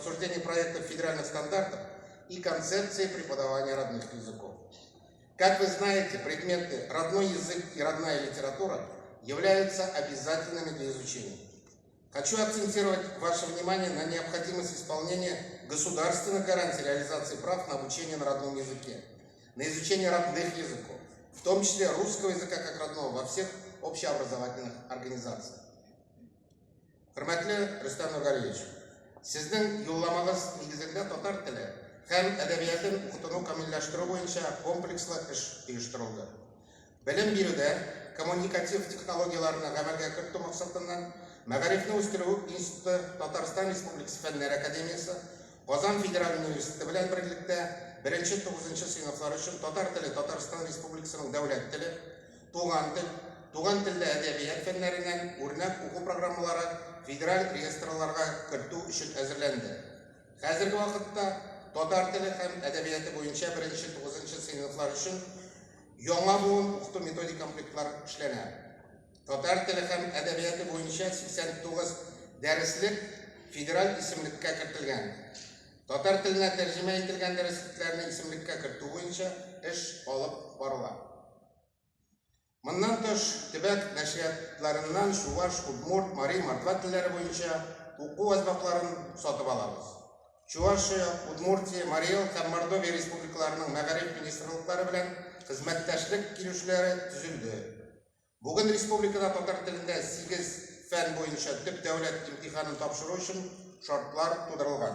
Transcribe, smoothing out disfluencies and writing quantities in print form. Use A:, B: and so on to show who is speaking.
A: обсуждении проектов федеральных стандартов и концепции преподавания родных языков. Как вы знаете, предметы «родной язык» и «родная литература» являются обязательными для изучения. Хочу акцентировать ваше внимание на необходимость исполнения государственных гарантий реализации прав на обучение на родном языке, на изучение родных языков, в том числе русского языка как родного во всех общеобразовательных организациях. Хөрмәтле Рөстәм Нургалиевич, сезнең юлламагыз нигезендә татар теле һәм әдәбиятын укытуны камилләштерү буенча комплекслы эш оештырылды. Белем бирүдә коммуникатив технологияләрне гамәлгә кертү максатыннан Мәгарифне үстерү институты Татарстан Республикасы Фәннәр академиясе, Казан федераль университеты белән берлектә беренче-тугызынчы сыйныфлар өчен Татар теле Татарстан Республикасының дәүләт теле, Туган тел, туган телдә әдәбият фәннәреннән үрнәк уку программалары федераль реестрларга кертү өчен әзерләнде. Хәзерге вакытта татар теле һәм әдәбияты буенча беренче-тугызынчы сыйныфлар өчен яңа буын укыту методик комплектлар эшләнә. Татар теле һәм әдәбияты буенча 89 дәреслек федераль исемлеккә кертелгән. Татар теленә тәрҗемә ителгән дәреслекләрне исемлеккә кертү буенча эш алып барыла. Моннан тыш, төбәк нәшриятларыннан чуваш, удмурт, мари, мордва телләре буенча уку әсбапларын сатып алабыз. Чувашия, Удмуртия, Марий Эл һәм Мордовия республикаларының мәгариф министрлыклары белән хезмәттәшлек килешүләре төзелде. Бүген республикада татар телендә сигез фән буенча төп дәүләт имтиханын тапшыру өчен шартлар тудырылган.